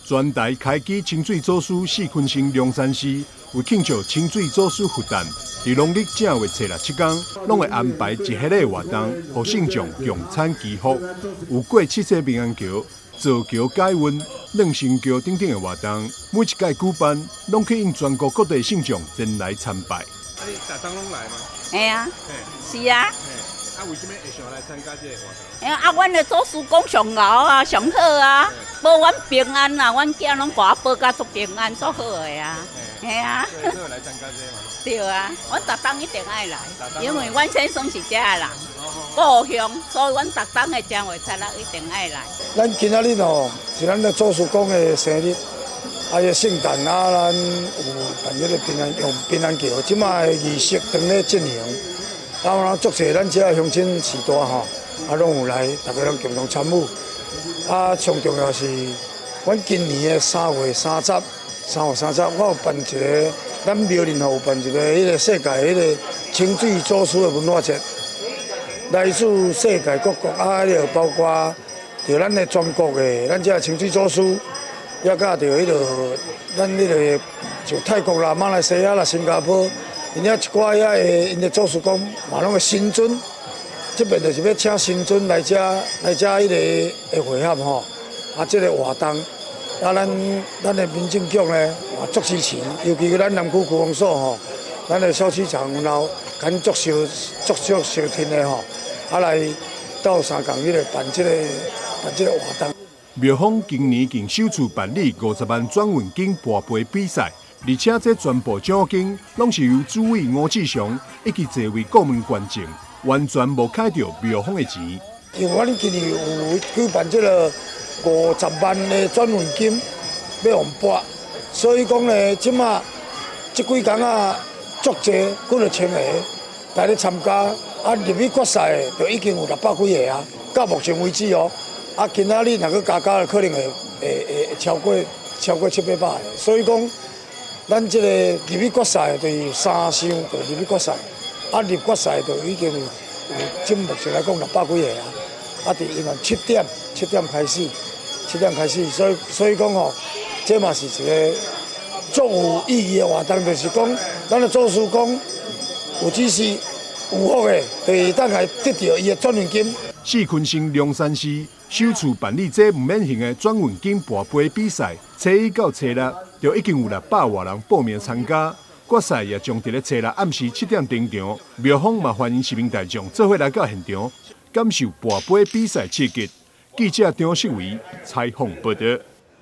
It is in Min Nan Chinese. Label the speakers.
Speaker 1: 全台開基清水祖師四坤城龍山寺為慶祝清水祖師佛誕，佇農曆正月初六七工，攏會安排一系列活動，予信眾共參祈福。有過七星平安橋、造橋解運、轉生橋等等的活動，每一屆舉辦，攏吸引全國各地信眾前來參拜。
Speaker 2: 啊，你逐冬攏來嗎？
Speaker 3: 嘿啊，是啊。
Speaker 2: 啊，為啥物會想來參加這個活動？
Speaker 3: 哎啊，阮的祖師公上𠢕啊，上好啊，保阮平安啊，阮囝攏共我保甲足平安，足好的啊。嘿啊。
Speaker 2: 所以你來參加這個嗎？
Speaker 3: 對啊，阮逐冬一定愛來，因為阮先生是遮的人，故鄉，所以阮逐冬的正月初六一定愛來。
Speaker 4: 咱今仔日吼是咱的祖師公的生日，啊，個聖誕啊，咱有辦彼個平安用平安橋，這擺的儀式當咧進行。啊，足濟咱遮鄉親序大吼，啊，攏有來，大家攏共同參與。啊，上重要是，阮今年的三月三十，三月三十，我有辦一個，咱廟林吼有辦一個彼個世界彼個清水祖師的文化節，來自世界各國啊，彼個包括著咱的全國的，咱遮清水祖師，也佮著彼個咱彼個像泰國啦、馬來西亞啦、新加坡。𪜶遐一寡遐的𪜶的祖師公嘛攏會神尊，這邊就是欲請神尊來遮來遮彼個的會合吼，啊，這個活動，啊，咱的民政局呢嘛足支持，尤其咱南區區公所吼，咱的小區長然後敢足相足足相挺的吼，啊來鬥相共彼個辦這個辦這個活動。
Speaker 1: 廟方今年共首次辦理50萬轉運金跋杯比賽。而且這全部獎金攏是由主委吳志祥以及這位顧問捐贈，完全無開著廟方的錢。
Speaker 4: 因為阮今年有舉辦這個五十萬的轉運金欲予跋，所以講呢，這馬這幾工啊，足濟幾若千個來咧參加，啊入去決賽的就已經有600幾個啊，到目前為止哦，啊今仔日若閣加加，可能會會會超過超過七八百個，所以講，咱這個入去決賽就是三箱就入去決賽，啊入決賽就已經有有，這目前來講600幾個啊，啊佇因為七點七點開始，七點開始，所以所以講吼，這嘛是一個足有意義的活動，就是講咱的祖師公有只是有福的，就會當來得著伊的轉運金。
Speaker 1: 四坤城龍山寺首次辦理這毋免還的轉運金跋杯比賽，初一到初六就已經有600外人報名參加。決賽也將佇咧初六暗時7點登場。廟方嘛歡迎市民大眾做伙來到現場，感受跋杯比賽刺激。記者張世維採訪報道。